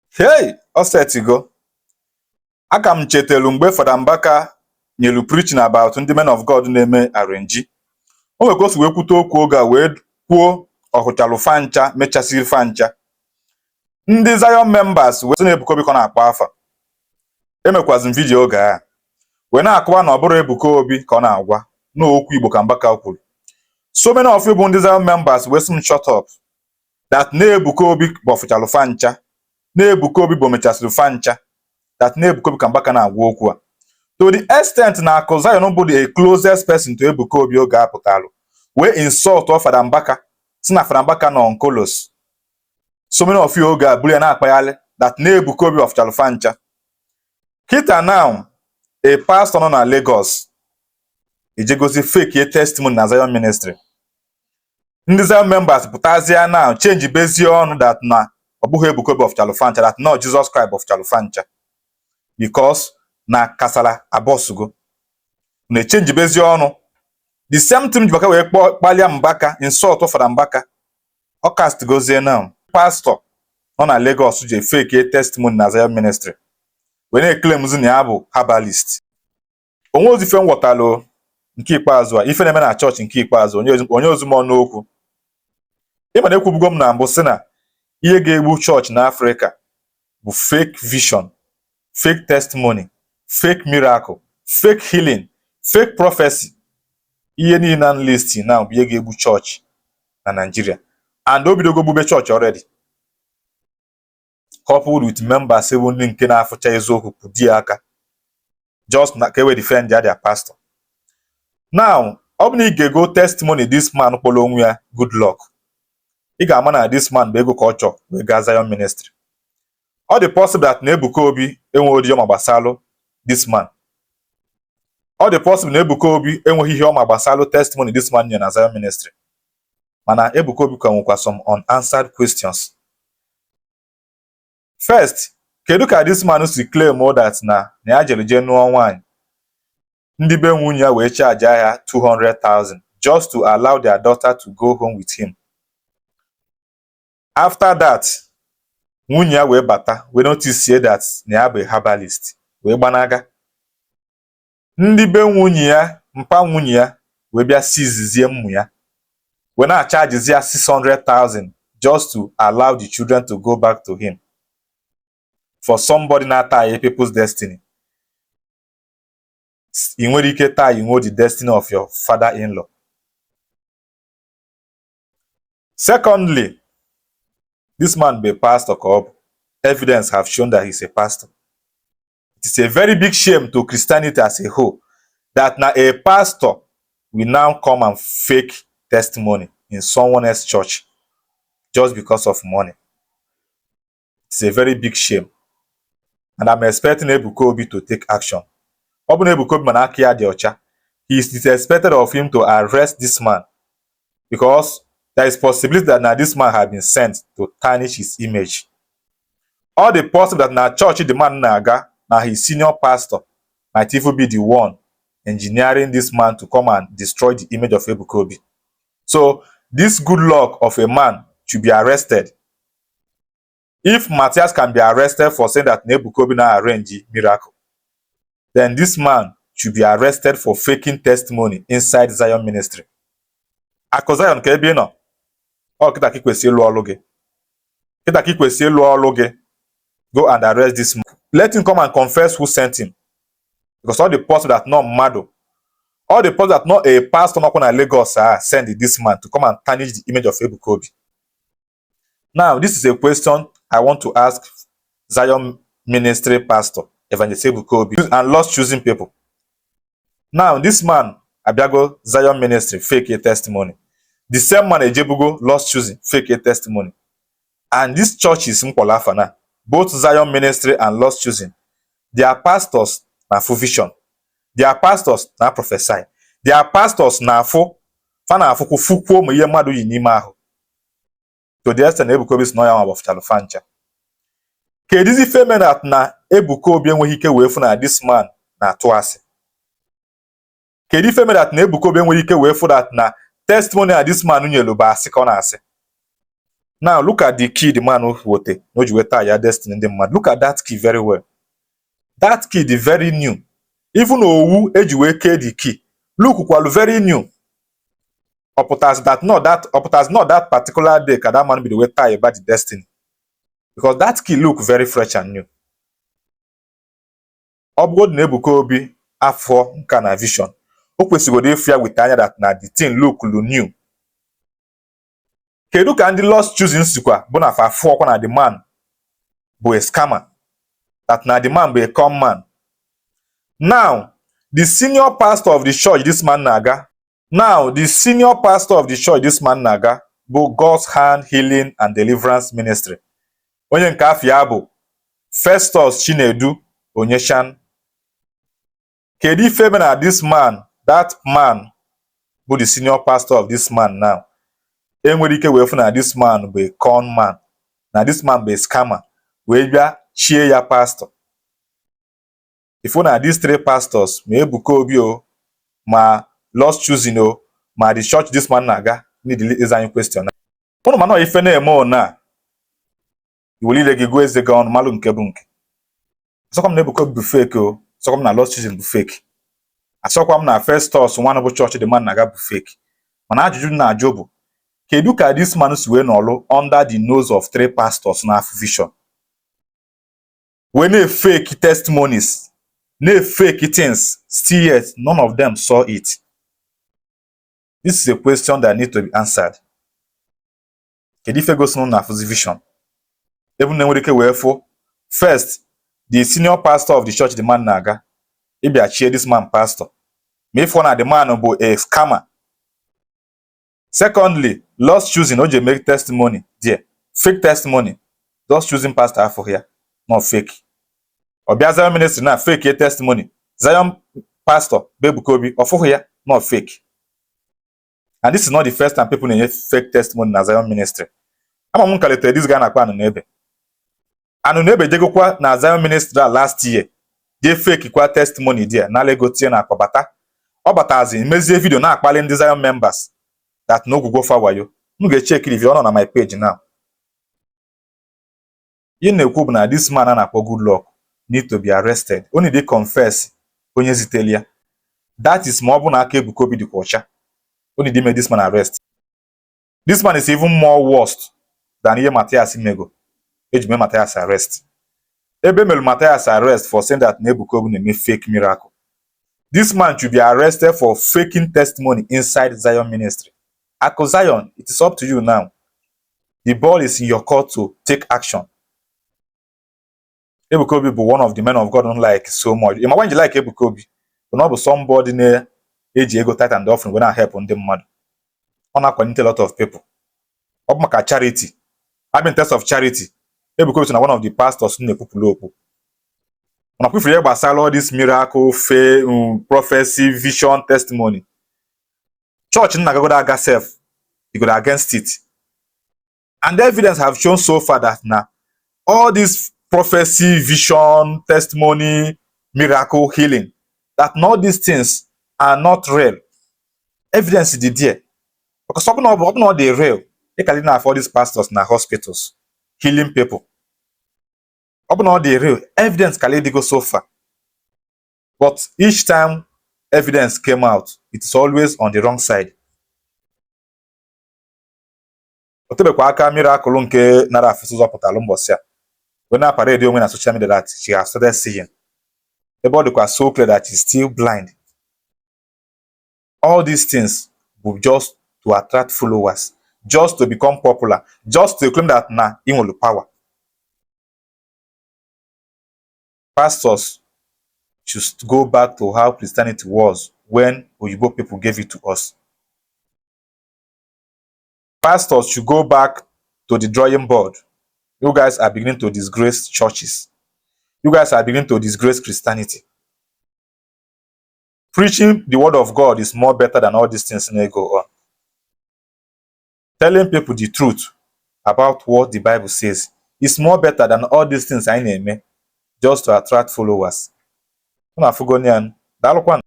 Hey, ọ setigo. Aka m chetelu mgbe Fada Mbaka nyelu preaching about ndị men of God na-eme arrange. O nwere ka o si wee kwute okwu oge a wee kwuo ọhụchalụ fancha mechasịrị fancha. Ndị Zion members wee sị na Ebuka Obi ka ọ na-akpọ afa. Emekwazi m video oge a wee na-akọwa na ọ bụrụ Ebuka Obi ka ọ na-agwa n'okwu Igbo ka Mbaka kwuru. So many of you bụ ndị Zion members wee sị m shut up, that na Ebuka Obi bụ ọfụchalụ fancha, na Ebuka Obi bụ omechasịrị fancha, that na Ebuka Obi ka Mbaka na-agwa okwu a. To the extent na Akụ Zion bụ the closest person to Ebuka Obi oge a pụtalụ wee insult Fada Mbaka, si na Fada Mbaka nọ nkolos. So many of you oge a buru ya na-akpaghalị that na Ebuka Obi ọfụchalụ fancha. Kita now, a pastor nọ na Lagos ejegosi fake testimony na Zion Ministry. Ndị Zion members pụtazie now change bezie ọnụ that na ọ bụghị Ebuka Obi ọfụchalụ fancha, that no Jesus Christ ọfụchalụ fancha, because na kasala abọsugo na echange bezie ọnụ. The same thing Mbaka wee kpọọ kpalia Mbaka, insult Fada Mbaka, ọ cast gozie now. Pastor nọ na Lagos ji fake testimony na Zion Ministry wee na-eclaimzi na ya bụ herbalist. Onwe ozi ife m ghọtalụ nke ikpeazụ a, ife na-eme na chọọchị nke ikpeazụ, onye ozi m ọnụ okwu. Ịma na ekwubugo m na mbụ sị na ihe ga-egbu chọọchị n'Africa bụ fake vision, fake testimony, fake miracle, fake healing, fake prophecy. Ihe niile na list now bụ ihe ga-egbu chọọchị na Nigeria, and o bidogo gbube chọọchị already, coupled with members bụ ndị nke na-afụcha eziokwu pụdi aka just na ka e wee defend their pastor. Now, ọ bụ na ị ga-ego testimony this man kpọrọ onwe ya Good Luck, ị ga-ama na this man bụ ego ka ọ chọọ wee gaa Zion Ministry. Ọ dị possible that na Ebuka Obi enweghị ụdị ọma gbasalụ this man. Ọ dị possible na Ebuka Obi enweghị ihe ọma gbasalụ testimony this man nyere na Zion Ministry. Mana Ebuka Obi ka nwekwa some unanswered questions. First, kedu ka this man si claim that na ya jere jee nụọ nwaanyị, ndị be nwunye ya wee charge ya 200,000 just to allow their daughter to go home with him? After that, nwunye ya wee bata wee notice that na ya bụ herbalist wee gbanaga. Ndị be nwunye ya, mpa nwunye ya, wee bịa sizizie mmụ ya wee na-achargezi ya 600,000 just to allow the children to go back to him. For somebody na-tie people's destiny, ị nwere ike tie nwe the destiny of your father-in-law? Secondly, this man be pastor ka ọ bụ. Evidence have shown that he's a pastor. It is a very big shame to Christianity as a whole that na a pastor will now come and fake testimony in someone else's church just because of money. It's a very big shame. And I'm expecting Ebuka Obi to take action. Ọ bụ na Ebuka Obi mana aka ya dị ọcha, he is expected of him to arrest this man, because there is possibility that na this man had been sent to tarnish his image. All the possible that na church the man na-aga, na his senior pastor might even be the one engineering this man to come and destroy the image of Ebuka Obi. So this Good Luck of a man should be arrested. If Matthias can be arrested for saying that Ebuka Obi now arrange miracle, then this man should be arrested for faking testimony inside Zion Ministry. Akụ Zion, ka ebe ị nọ, ọ kịta ka ị kwesịrị ịlụ ọlụ gị. Kịta ka ị kwesịrị ịlụ ọlụ gị. Go and arrest this man. Let him come and confess who sent him. Because all the possible that not mmadụ, all the possible that not a pastor nọkwa na Lagos ah send this man to come and tarnish the image of Ebuka Obi. Now, this is a question I want to ask Zion Ministry pastor, Evangelist Ebuka Obi, and Lost Choosing people. Now, this man abịago Zion Ministry fake a testimony. The same man ejebugo Lost Choosing fake a testimony. And these churches m kpọrọ afa na, both Zion Ministry and Lost Choosing, their pastors na-afụ vision. Their pastors na prophesy. Their pastors na-afụ fa na-afụkwu fukwuo ma ihe mmadụ yi n'ime ahụ. To the extent na Ebuka Obi si na ọ ya nwa gbafụchalụ fa ncha. Kedizi ife mere that na Ebuka Obi enweghị ike wee fụ na this man na-atụ asị? Kedu ife mere that na Ebuka Obi enweghị ike wee fụ that na testimony a this man nyelu bụ asị ka ọ na-asị? Now look at the key the man wote na o ji wee tie ya destiny ndị mmadụ. Look at that key very well. That key dị very new. Even owu eji wee kee the key look kwalu very new. Ọ pụtazi that not that, ọ pụtazi not that particular day ka that man bido wee tie about the destiny, because that key look very fresh and new. Ọ bụgodị na Ebuka Obi afọ nka na vision, o kwesịgodo ịfụ ya with anya that na the thing look new. Kedu ka ndị Lost Chosen sikwa bụ na fa afụọkwa na the man bụ a scammer, that na the man bụ a con man? Now the senior pastor of the church this man na-aga, now the senior pastor of the church this man na-aga bụ God's Hand Healing and Deliverance Ministry, onye nke afọ ya bụ Festus Chinedu Onyeshan. Kedu ife mere na this man, that man bụ the senior pastor of this man now, enwere ike wee fụ na this man bụ a con man, na this man bụ a scammer, wee bịa chie ya pastor? Ifu na these three pastors, ma Ebuka Obi o, ma Lost Chosen o, ma the church this man na-aga, need ịza anyị question. Ụnụ mana ọ ife na-eme ona iwere ire gị gụọ eze gị ọnụ malụ nke bụ nke. Asọkwa m na Ebuka Obi bụ fake o, asọkwa m na Lost Chosen bụ fake, asọkwa m na Festus nwanụ bụ chọọchị the man na-aga bụ fake, mana ajụjụ m na-ajụ bụ, kedu ka this man si wee nọlụ under the nose of three pastors na-afụ vision, wee na-efake testimonies, na-efake things, still yet none of them saw it? This is a question that need to be answered. Kedu ife gosi na afụzi vision ebe na enwere ike wee fụ? First, the senior pastor of the church the man na-aga, ịbịa chie this man pastor, ma ịfụ na the man bụ a scammer. Secondly, Lost Chosen o ji make testimony there, fake testimony. Lost Chosen pastor afụghị ya, not fake. Ọ bịa Zion Ministry na fake testimony. Zion pastor bụ Ebuka Obi ọfụghị ya, not fake. And this is not the first time people na-enye fake testimony na Zion Ministry. Ama m kalitere this guy na-akpọ Anụnebe. Anụnebe jegokwa na Zion Ministry a last year, jee fake kwa testimony there, nala ego tinye na akpa bata. Ọ batazi mezie video na-akpali ndị Zion members that na ogwugwo fa wayo. M ga-echeki video, ọ nọ na my page now. Ihe m na-ekwu bụ na this man a na-akpọ Goodluck need to be arrested. O need to confess onye zitere ya. That is ma ọ bụ na aka Ebuka Obi dịkwa ọcha. O need ime this man arrest. This man is even more worst than ihe Matthias mego eji mee Matthias arrest. Ebe mere Matthias arrest for saying that na Ebuka Obi na-eme fake miracle, this man should be arrested for faking testimony inside Zion Ministry. Ako Zion, it is up to you now. The ball is in your court to take action. Ebuka Obi bụ one of the men of God don't like so much. Ịma why you like Ebuka Obi? Bụ na ọ bụ somebody na-eji ego tithe and offering wee na-help ndị mmadụ. Ọ na-akwalite a lot of people. Ọ bụ maka charity. Having test of charity, Ebuka Obi so na one of the pastors na-ekwupụrụ okwu. Mana kwufere ihe gbasara all this miracle, faith, prophecy, vision, testimony, church nna gagodo aga sef, you go against it. And evidence have shown so far that na all this prophecy, vision, testimony, miracle, healing, that all these things are not real. Evidence dị there, because ọ bụ na ọ dị real, ị ka dị na all these pastors na hospitals healing people. Ọ bụ na ọ dị real, evidence ka go so far. But each time evidence came out, it is always on the wrong side. O tebekwa aka miracle nke nara afụsị ụzọ pụtara mbọsị a wee na-aparade onwe na social media that she has started seeing, ebe ọ dịkwa so clear that she's still blind. All these things bụ just to attract followers, just to become popular, just to claim that na ị nwere power. Pastors should go back to how Christianity was when Oyibo people gave it to us. Pastors should go back to the drawing board. You guys are beginning to disgrace churches. You guys are beginning to disgrace Christianity. Preaching the word of God is more better than all these things na go on. Telling people the truth about what the Bible says is more better than all these things anyị na-eme just to attract followers. Unu afụgo ya. Daalụkwanụ.